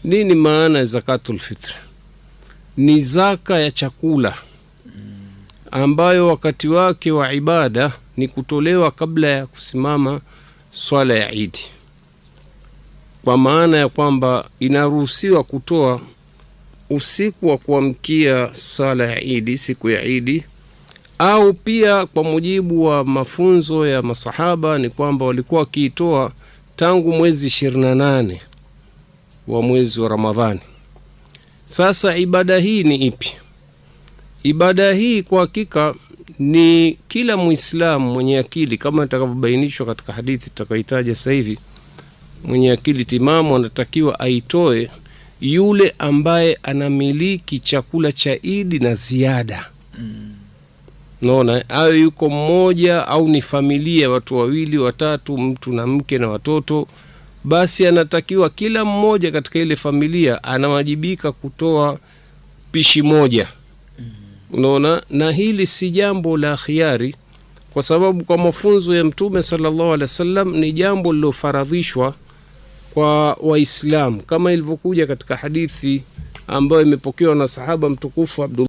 Nini maana ya zakatul fitri? Ni zaka ya chakula ambayo wakati wake wa ibada ni kutolewa kabla ya kusimama swala ya Idi, kwa maana ya kwamba inaruhusiwa kutoa usiku wa kuamkia swala ya Idi, siku ya Idi, au pia kwa mujibu wa mafunzo ya masahaba ni kwamba walikuwa wakiitoa tangu mwezi 28 wa mwezi wa Ramadhani. Sasa ibada hii ni ipi? Ibada hii kwa hakika ni kila Muislamu mwenye akili, kama itakavyobainishwa katika hadithi tutakayoitaja sasa hivi, mwenye akili timamu anatakiwa aitoe yule ambaye anamiliki chakula cha Idi na ziada. Naona awe yuko mmoja au ni familia, watu wawili watatu, mtu na mke na watoto, basi anatakiwa kila mmoja katika ile familia anawajibika kutoa pishi moja. Unaona, na hili si jambo la khiari, kwa sababu kwa mafunzo ya Mtume sallallahu alaihi wasallam ni jambo lilofaradhishwa kwa Waislamu kama ilivyokuja katika hadithi ambayo imepokewa na sahaba mtukufu Abdullah